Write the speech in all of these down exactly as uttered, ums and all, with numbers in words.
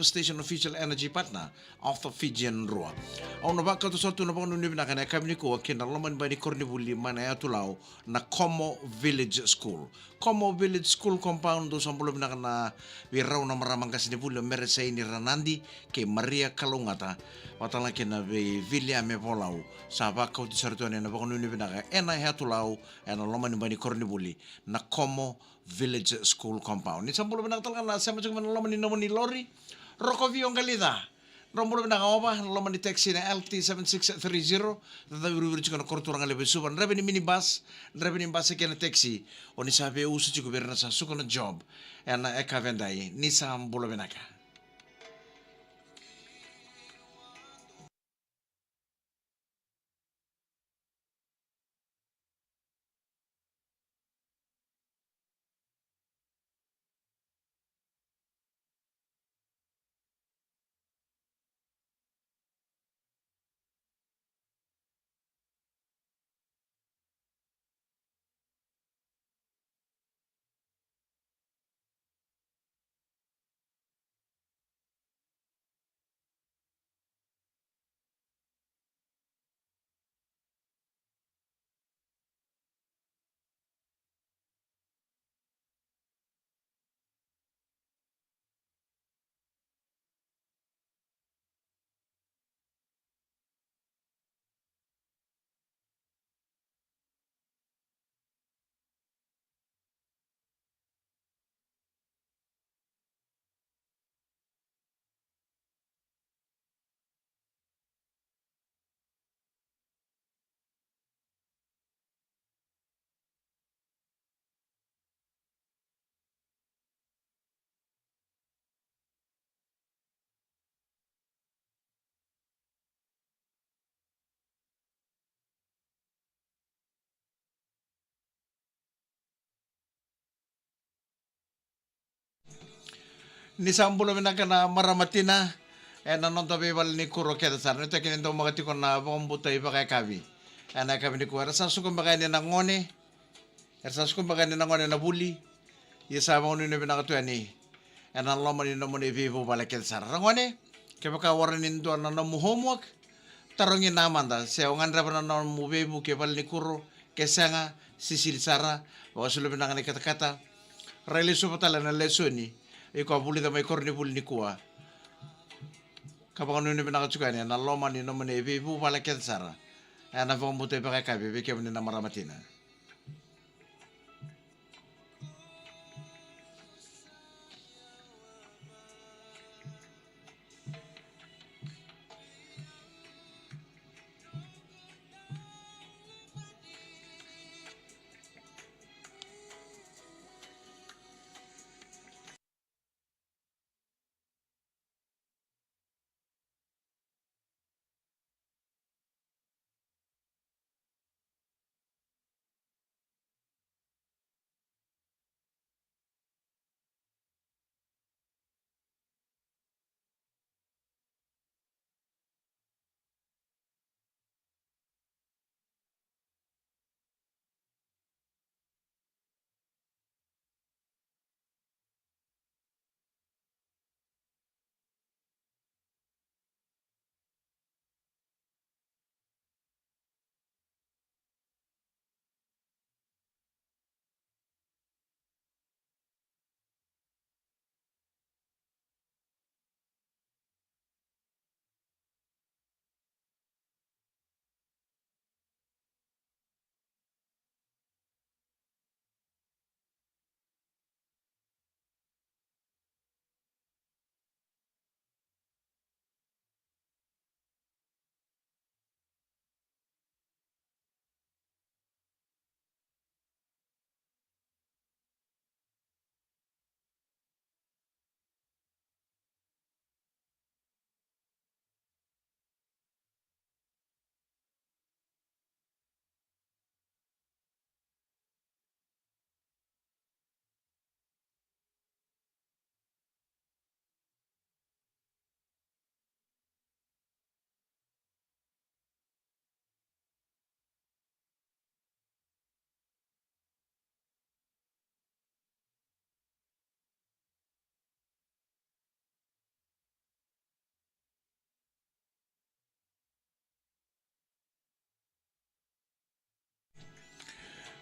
Station, official energy partner of the Fijian Drua. Au na vakauta sara tu na vakanuinui vinaka ena yakavi nikua ki na loma ni bai ni koronivuli mai na yatu Lau, na Como Village School. Como Village School compound, dou sa bula vinaka na vei rau na marama qasenivuli o Mereseini Ranadi kei Maria Kalougata, vata tale ga kina vei Viliame Volau. Sa vakauti sara tu yani na vakanuinui vinaka ena yatu Lau, ena loma ni bai ni koronivuli, na Como Village School compound. Ni sa bula vinaka tale ga na sema tiko mai na loma ni nomuni lori. Rokovi o Qalica. Drau bula vinaka Ova, na loma ni taxi na L T seven six three zero. Cava viruviri tiko na koroturaga levu e Suva. Draiva ni minibus, draiva ni bus kei na taxi. O ni sa veiusu tiko vei ira na sa suka na job ena yakavi edai. Ni sa bula vinaka. Ni sa bula vinaka na marama tina ena noda veivale ni kuro kece sara. Nuitaki ni daumaka tiko na vakabauta ivakayakavi ena yakavi nikua. Era sa suka beka yani na gone, era sa suka beka yani na gone na vuli. Ia sa vakanuinui vinaka tu yani ena loma ni nomuni veivuvale kece sara. Ra gone, kevaka wara ni dua na nomu homework, tarogi na mada se o gadreva na nomu veivuke vale ni kuro, ke sega, sisili sara. Vakasulu vinaka na ikatakata. Rai lesuva tale na lesoni iko a vulica mai koronivuli nikua, ka vakanuinui vinaka tiko yani ena loma ni nomuni veivuvale kece sara. Ena vakabauta ivakayakavi vei kemuni na marama tina.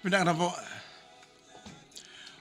Vinaka na vo-,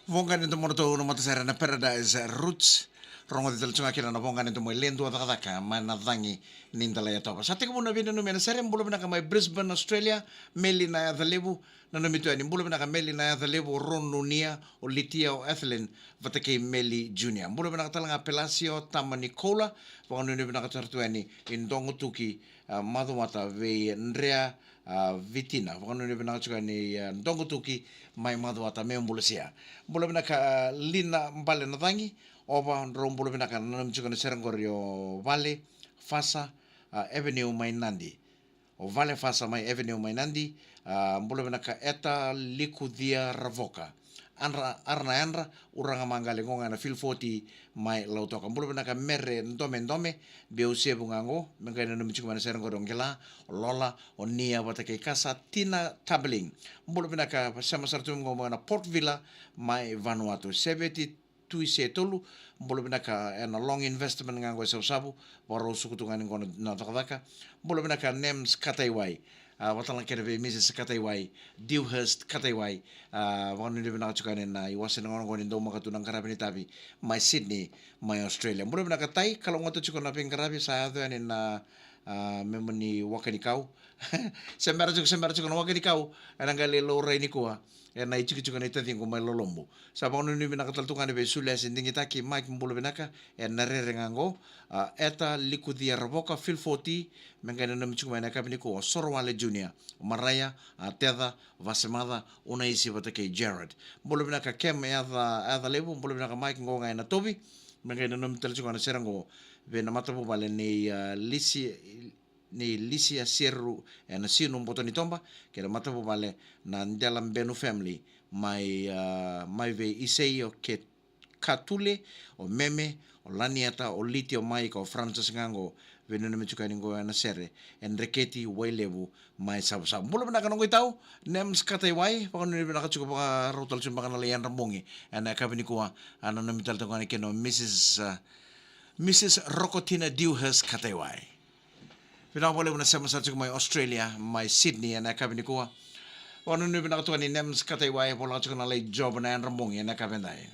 voqa ni domo ratou na matasere na Paradise Roots. Rogoci tale tu ga kina na voqa ni domo e le dua cakacaka mai na cagi ni Dalaiyatova. Sa tekivu na veinanumi ena sere. Bula vinaka mai Brisbane, Australia, Meli na Yaca Levu, nanumi tu yani. Bula vinaka Meli na Yaca Levu, o Ronunia, o Litia, o Ethelyn, vata kei Meli Junior. Bula vinaka tale ga Pelasio, tama ni Koula, vakanuinui vinaka tale tu yani i Dogotuki, a, Macuata vei Drea, a, Vitina. Vakanuinui vinaka tiko yani, a, Dogotuki mai Macuata me bula sia. Bula vinaka, a, Lina Bale na cagi, Ova, drau bula vinaka, nanumi tiko na sere qori o Vale Fasa, a, Avenue mai Nadi. O Vale Fasa mai Avenue mai Nadi, a, bula vinaka Eta Likucia Ravoka. Adra, Arana Yadra, Uraga Maqale, qo ga na Fil Foti mai Lautoka. Bula vinaka Mere Dome Dome, Beusevu ga qo, me qai nanumi tiko mai na sere qori o Qela, o Lola, o Nia vata kei Kasa, Tina Tabeling. Bula vinaka, sema sara tu qo mai na Port Vila mai Vanuatu. Seveti Tui Se Tolu, bula vinaka ena Long Investment ga qo e Savusavu, vakarau suku tu ga ni qo na, na cakacaka. Bula vinaka Nems Kataiwai, a, vata ga kece vei Mrs Kataiwai, Dewhurst Kataiwai, a, vakanuinui vinaka tiko yani na iwase ni gauna qo ni daumaka tu na qaravi ni tavi mai Sydney, mai Australia. Bula vinaka Tai, kalougata tiko na veiqaravi sa yaco yani na, a, memu ni waka ni kau. Se bera tiko, se bera tiko na waka ni kau, ena qai lai laurai nikua ena itikotiko ni taciqu mai Lolobu. Sa vakanuinui vinaka tale tu ga yani vei Sulesi Digitaki, Mike bula vinaka, ena rere ga qo, a, Eta Likucia Ravoka, Fil Foti, me qai nanumi tiko mai na yakavi nikua, o Sorowale Junior, o Maraia, a, Teca, Vasemaca, Unaisi vata kei Jared. Bula vinaka Kem Yaca, Yaca Levu, bula vinaka Mike qo ga ena Tovi, me qai nanumi tale tiko ga na sere qo vei na matavuvale nei, a, Lisi, ni Lisia Seru, e, na Sinu Botonitoba, kei na matavuvale na Dela Benu family, mai, a, mai vei Isei o Ke-, Katule, o Meme, o Lanieta, o Liti, o Maika, o Francis ga qo, veinanumi tiko yani qo ena sere, e Dreketi, Wailevu, mai Savusavu. Bula vinaka noqu itau, Nems Kataiwai, vakanuinui vinaka tiko vakarau tale tiko beka na lai yadra bogi, ena yakavi nikua, a nanumi tale tiko ga yani kina o Mrs, a, Mrs Rokotina Dewhurst Kataiwai. Vinaka vakalevu na sema sa tiko mai Australia, mai Sydney, ena yakavi nikua. Vakanuinui vinaka tu ga ni Nems Kataiwai, voleka tiko na lai job ena yadra bogi, ena yakavi edai.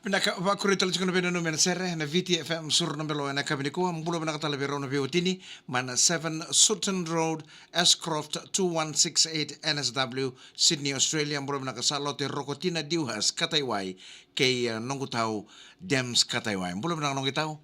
Vinaka, vakuri tale tiko na veinanumi ena sere na Viti F M Suru na Belo ena yakavi nikua. Bula vinaka tale vei rau na veiwatini mai na seven Sutton Road, Ashcroft two one six eight, N S W, Sydney, Australia. Bula vinaka Salote Rokotina Dewhurst Kataiwai kei, eh, Nogutau Dems Kataiwai. Bula vinaka Nogutau.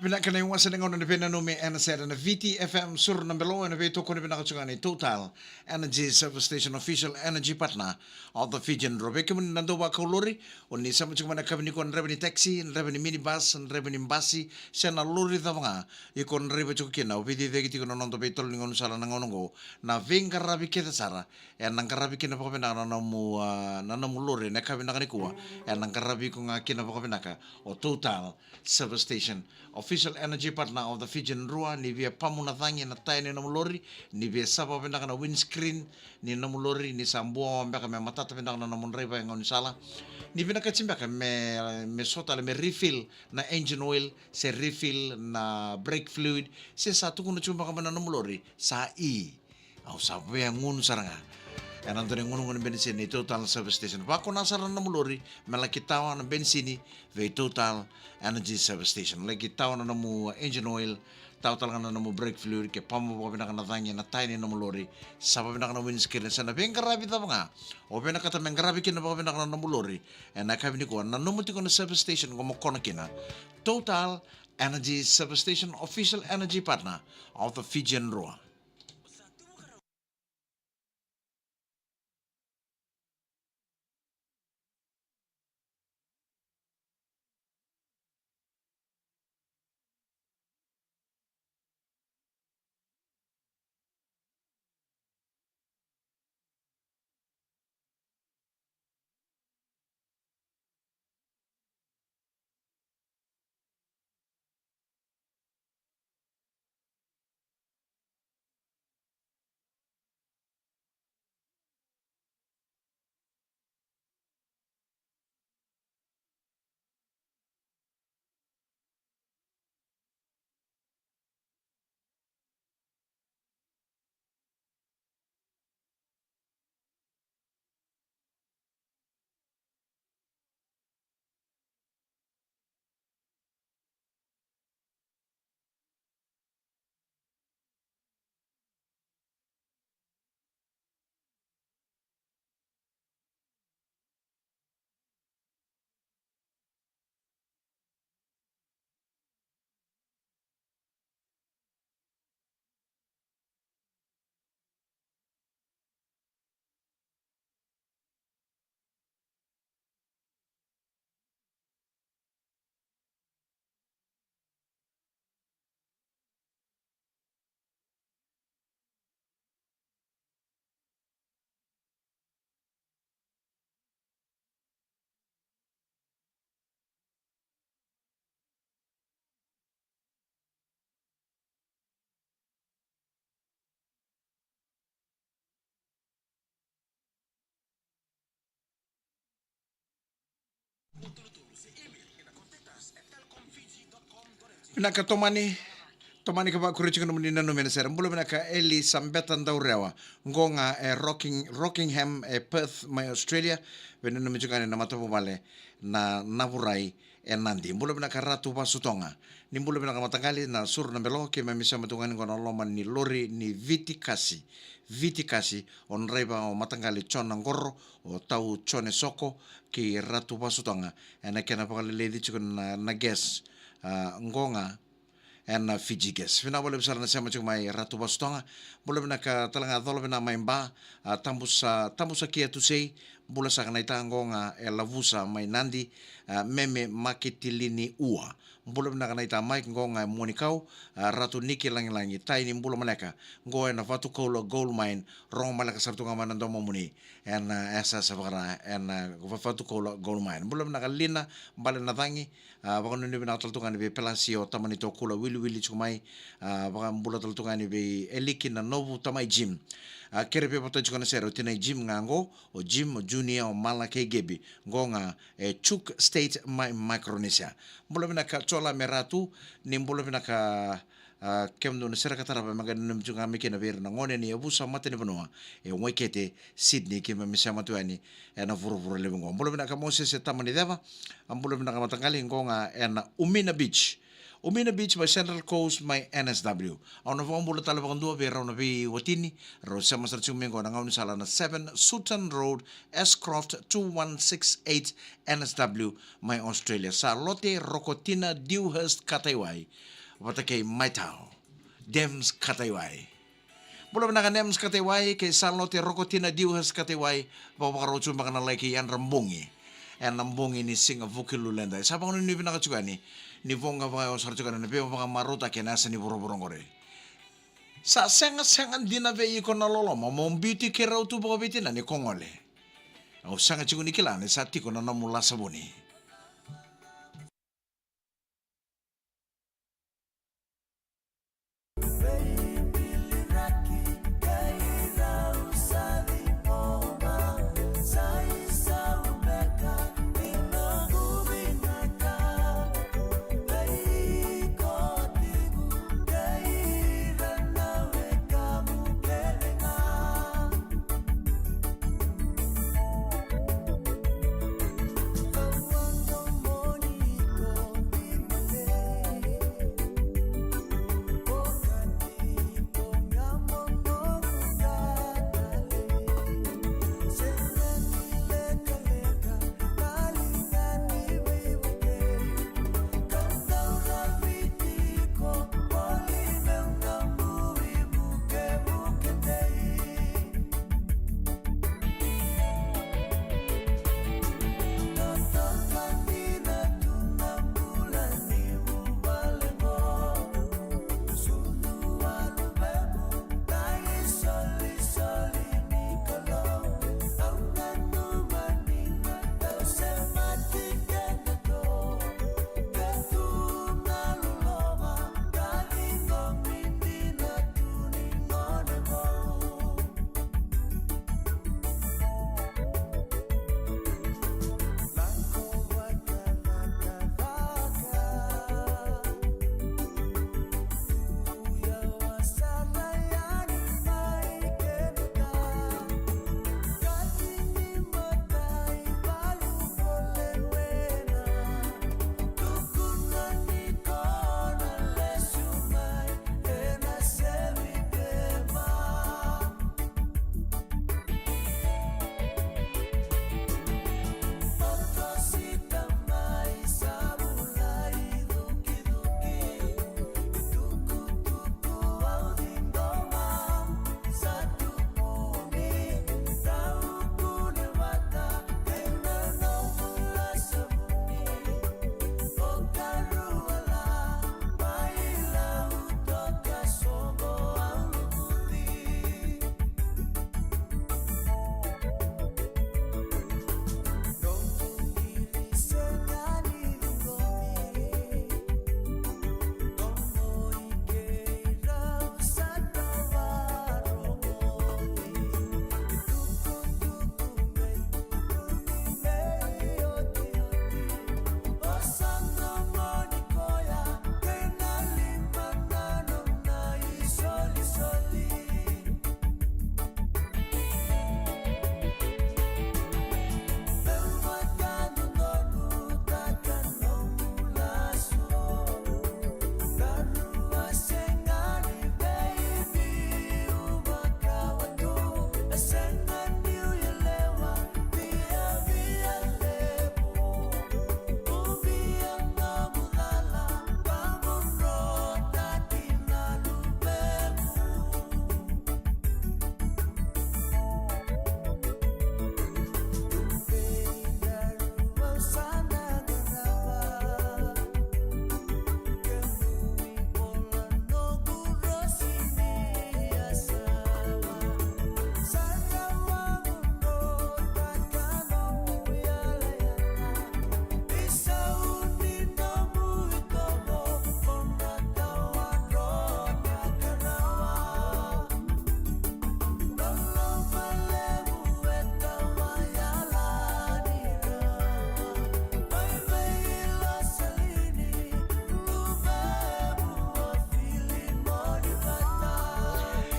Vinaka na iwase ni gauna na veinanumi ena sere na Viti F M Suru na Belo ena veitokoni vinaka tiko ga ni Total Energy Service Station, official energy partner of the Fijian Drua. Vei kemuni na dau vakau lori, o ni sema tiko mai na yakavi nikua, na draiva ni taxi, na draiva ni minibus, na draiva ni basi, se na lori cava ga iko draiva tiko kina, o veiciciyaki tiko na noda veitolo ni gaunisala na gauna oqo. Na veiqaravi kece sara ena qaravi kina vakavinaka na nomu, ah, na nomu lori ena yakavi vinaka nikua. Ena qaravi iko ga kina vakavinaka o Total Service Station, official energy partner of the Fijian Drua. Ni via pamu na cagi ena taya ni nomu lori, ni via sava vinaka na windscreen ni nomu lori, ni sa bua beka me matata vinaka na nomu draiva e gaunisala, ni vinakati beka me, me so tale me refill na engine oil, se refill na brake fluid, se sa tukuna tiko beka mai na nomu lori sa i, au sa via gunu sara ga ena dua na gunugunu benisini ni Total Service Station. Vakuna sara na nomu lori me laki tawa na benisini vei Total Energy Service Station. Laki tawa na nomu engine oil, tawa tale ga na nomu brake fluid, ke pamu vakavinaka na cagi ena taya ni nomu lori, sava vinaka na windscreen, se na veiqaravi cava ga o vinakata me qaravi kina vakavinaka na nomu lori ena yakavi nikua, nanuma tiko na service station ko mo kona kina. Total Energy Service Station, official energy partner of the Fijian Drua. Vinaka Tomani. Tomani ka vakuri tiko nomuni nanumi ena sere. Bula vinaka Eli Sabeta Daurewa. Qo ga e Rocking, Rockingham e Perth mai Australia. Vei nanumi tiko ga ni na matavuvale na Navurai e Nadi. Bula vinaka Ratu Vasutoga. Ni bula vinaka mataqali na suru na belo keimami sema tu ga ni qo na loma ni lori ni Viti Kasi. Viti Kasi o draiva o mataqali Jona Qoro, o Tau Jone Soko kei Ratu Vasutoga. Ena kena vakaleleci tiko na, na gas, a, qo ga ena Fiji Gas. Vinaka vakalevu sara na sema tiko mai Ratu Vasutoga. Bula vinaka tale ga Cola Vina mai Ba, a, Tabusa, Tabusa Kia Tusei. Bula saka na ita qo ga e Lavusa mai Nadi, a, Meme Maketilini Ua. Bula vinaka na ita Mike qo ga e Monikau, a, Ratu Niki Lagilagi, tai ni bula maleka. Qo ena Vatukoula Gold Mine, rogo maleka sara tu ga mai na domomuni. Ena, a, yasayasa vakara, ena, a, Va-, Vatukoula Gold Mine. Bula vinaka Lina Bale na Cagi, a, vakanuinui vinaka tale tu ga ni vei Pelasi o tamani Tokula Wiliwili tiko mai, a, vakabula tale tu ga ni vei Eliki na Novu tamai Jim. A, kere vei vata tiko na sere o tinai Jim ga qo, o Jim, o Junior, o Mala kei Gebi, qo ga e Chuuk State mai Micronesia. Bula vinaka Jola me Ratu, ni bula vinaka, a, kemudou na sere ka tarava me qai nanumi tu ga mai kina vei ira na gone ni yavusa matanivanua e Waikete, Sydney, keimami sema tu yani ena vuravura levu qo. Bula vinaka Moses e Tamaniceva, a, bula vinaka mataqali qo ga ena Umina Beach. Umina Beach mai Central Coast mai N S W. Au na vakabula tale vakadua vei rau na veiwatini, rau sema sara tiko mai qo na gaunisala na seven Sutton Road, Ashcroft two one six eight, N S W mai Australia. Sa Lote Rokotina Dewhurst Kataiwai vata kei Maitao Dems Kataiwai. Bula vinaka Nems Kataiwai kei Salote Rokotina Dewhurst Kataiwai. Vakavakarau tu beka na lai kei yadra bogi ena bogi ni siga Vukelulu edai. Sa vakanuinui vinaka tiko yani ni voqa vakayawa sara tiko yani na veivakamarautaki ena yasa ni vuravura oqori. Sa sega sega dina vei iko na loloma mo biuti keirau tu vakaveitinani ko gole. Au sega tiko ni kila ni sa tiko na nomu lasa vuni.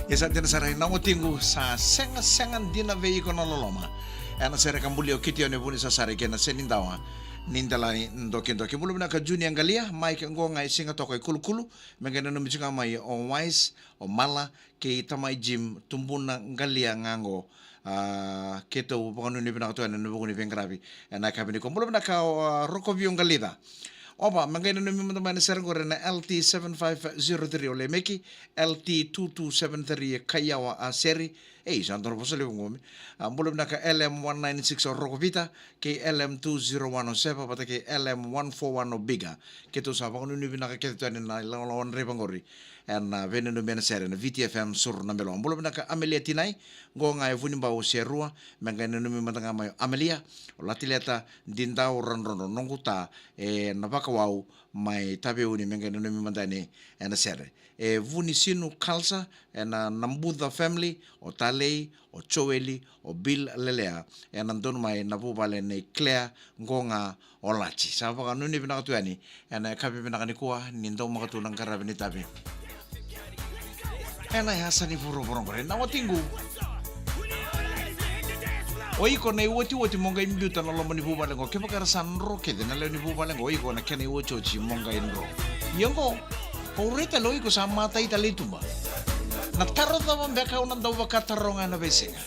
E sa dina sara, na watiqu, sa sega sega dina vei iko na loloma. Ena sere ka bulia o Kitione Vunisasari kei na Senidawa ni Delai Dokidoki. Bula vinaka Junior Qalia, Mike qo ga e Sigatoka i Kulukulu, me qai nanumi tiko ga mai o Wise, o Mala, kei tamai Jim, tubuna Qalia ga qo. A, keitou vakanuinui vinaka tu yani ena vuku ni veiqaravi ena yakavi nikua. Bula vinaka o, a, Rokovio Qalica. Oba, me qai nanumi mada mai na sere qori ena L T seven five zero three o Lemeki, L T two two seven three e Kaiawa, a, Seri. Ei, sa dua na vosa levu qo me. A, bula vinaka L M one nine six o Rokovita, kei L M two zero one o Seva, vata kei L M one four one o Biga. Keitou sa vakanuinui vinaka kece tu yani na ilawalawa draiva qori ena veinanumi ena sere ena V T F M Suru na Belo. Bula vinaka Amelia Tinai, qo ga e Vunibau Serua, me qai nanumi mada ga mai o Amelia, o Latileta, Didau Radrodro, noqu ta, ena Vakawau mai Taveuni, me qai nanumi mada yani ena sere. E Vunisinu Kalsa, ena Nabuca family, o Talei, o Joeli, o Bill Lelea, ena donu mai na vuvale nei Claire, qo ga o Laci. Sa vakanuinui vinaka tu yani ena yakavi vinaka nikua, ni daumaka tu na qaravi ni tavi ena yasa ni vuravura qori. Na watiqu, o iko na iotioti mo qai biuta na loma ni vuvale qo. Kevaka era sa dro kece na lewe ni vuvale qo, o iko na kena iotioti mo qai dro. Ia qo, o reta lo iko sa matai tale i tuba. Na taro cava beka au na dau vakataroga ena veisiga?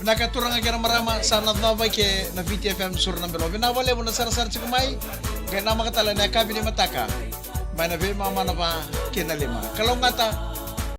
Vinaka turaga kei na marama, sa na cava i ke na V T F M Suru na Belo. Vinaka vakalevu na sarasara tiko mai. Qai namaka tale na yakavi ni mataka mai na veimama na va kei na lima. Kalougata.